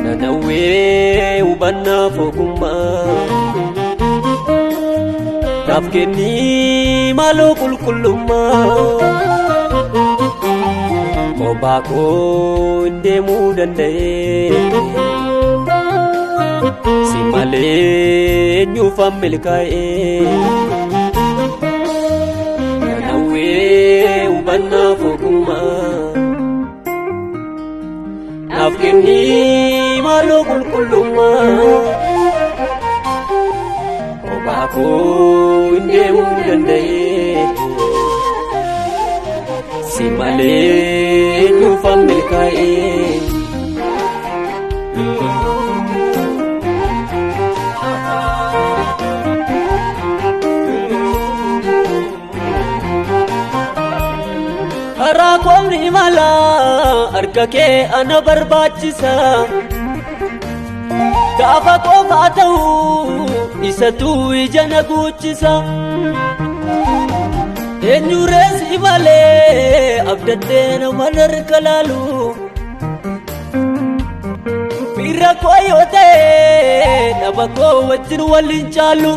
Nanawwee hubannaaf ogummaa naaf kennii maaloo qulqullummaa kophaa koo hin deemuu danda'ee si malee eenyuufan milkaa'ee. Nanawwee hubannaaf ogummaa naaf kennii maaloo qulqullummaa kophaa koo hin deemuu danda'ee si malee eenyuufan milkaa'ee. Karaa koomni imala harka kee ana barbaachisa. Gaafa qofaa ta'u isatu ija na guuchisa. Eenyu reessi malee abdattee nama harka laalu. Firra koo yoo ta'e nama koo wajjin waliin caalu.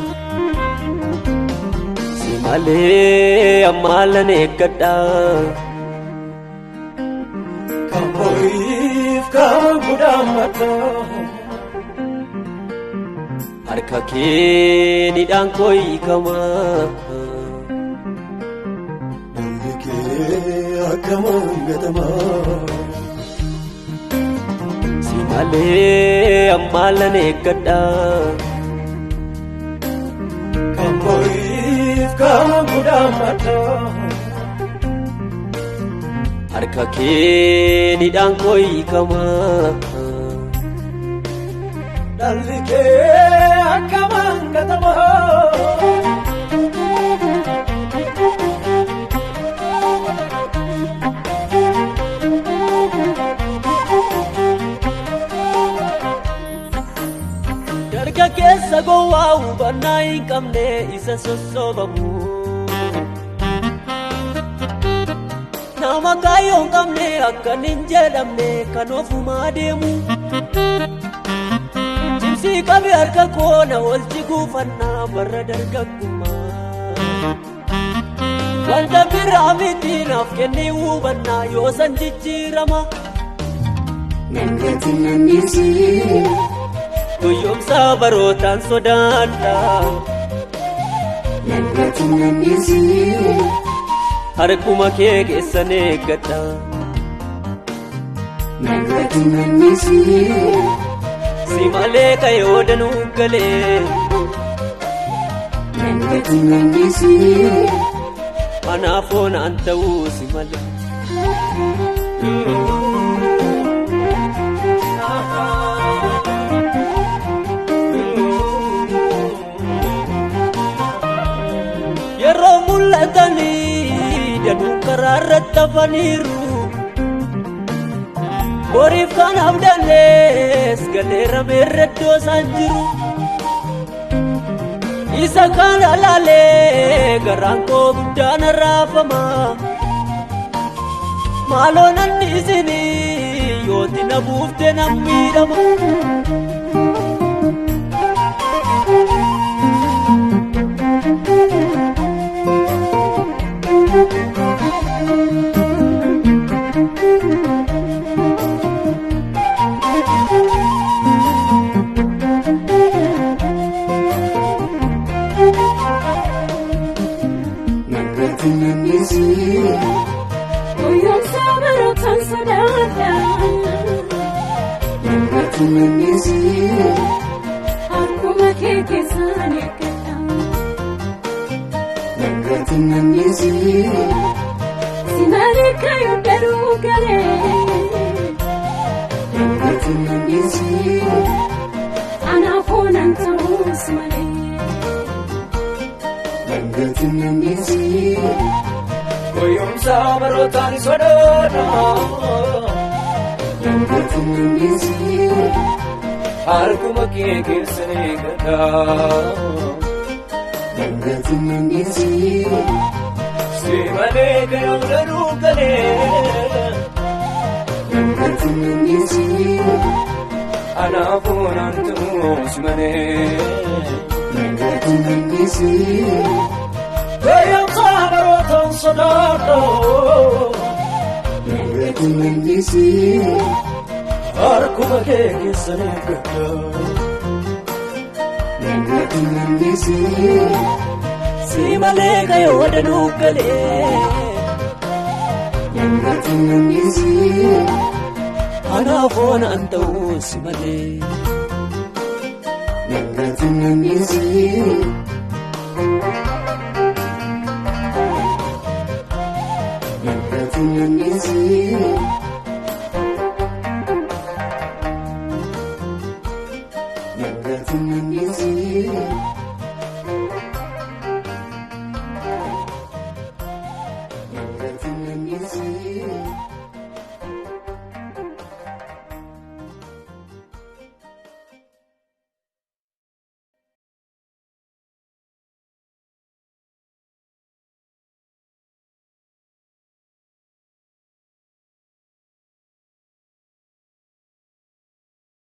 Si malee ammaa lan eeggadha. Kan boriif kan gudhaammadha. Harka kee nidhaan koo hiikama. Dhalli kee akkamaan gatama. Si malee ammaa lan eeggadha. Kan boriif kan gudhaammadha. Harka kee nidhaan koo hiikama. Dhalli kee akkamaan gatama. Dargaggeessa gowwaa hubannaa hin qabne isa sossobamu. Nama kaayyoo hin qabne akkan hin jedhamne kan ofumaa deemu. Cimsii qabi harka koo na olchi guufannaa barra dargaggummaa. Wanta biraa miti naaf kennee hubannaa yoo san jijjiirama. Nangatiin nanniisii. Guyyoomsa barootaan sodaadha. Nangatiin nanniisii. Harkuma kee keessan eeggadha. Nangatiin nanniisii. Si malee kayoo danuu galee. Nangatiin nanniisii. Anaaf oonaan ta'uu si malee. Yeroo mul'atanii danuu karaa irratti hafaniiru. Boriif kan abdannees galeera meerre iddoo isaan jiru. Isa kan alaalee garaan koo guddaan raafama. Maaloo nanni isinii yooti na buufte nan miidhama. Nangatiin nanniisii. Guyyoomsa. barootaan sodaadha. Nangati nannisii. Harkuma kee keessaan eeggadha. Nangati nannisii. Si malee kayyuu danuu galee. Nangati nannisii. Anaafuu nan ta'uu si malee. Nangati nannisii. Goyoomsaa barootaan sodaadha. Nangati nannisii. Harkuma kee keessan eeggadha. Nangati nannisii. Si malee kayyuu danuu galee. Nangati nannisii. Anaafuu naan ta'uu si malee. Nangati nannisii. Goyoomsaa barootaan sodaadha. Nangati nannisii. Harkuma kee keessan eeggadha. Nangati nannisii. Si malee kayyuu danuu galee. Nangati nannisii. Anaafuu naan ta'uu si malee. Nangati nannisii. Nangati nannisii.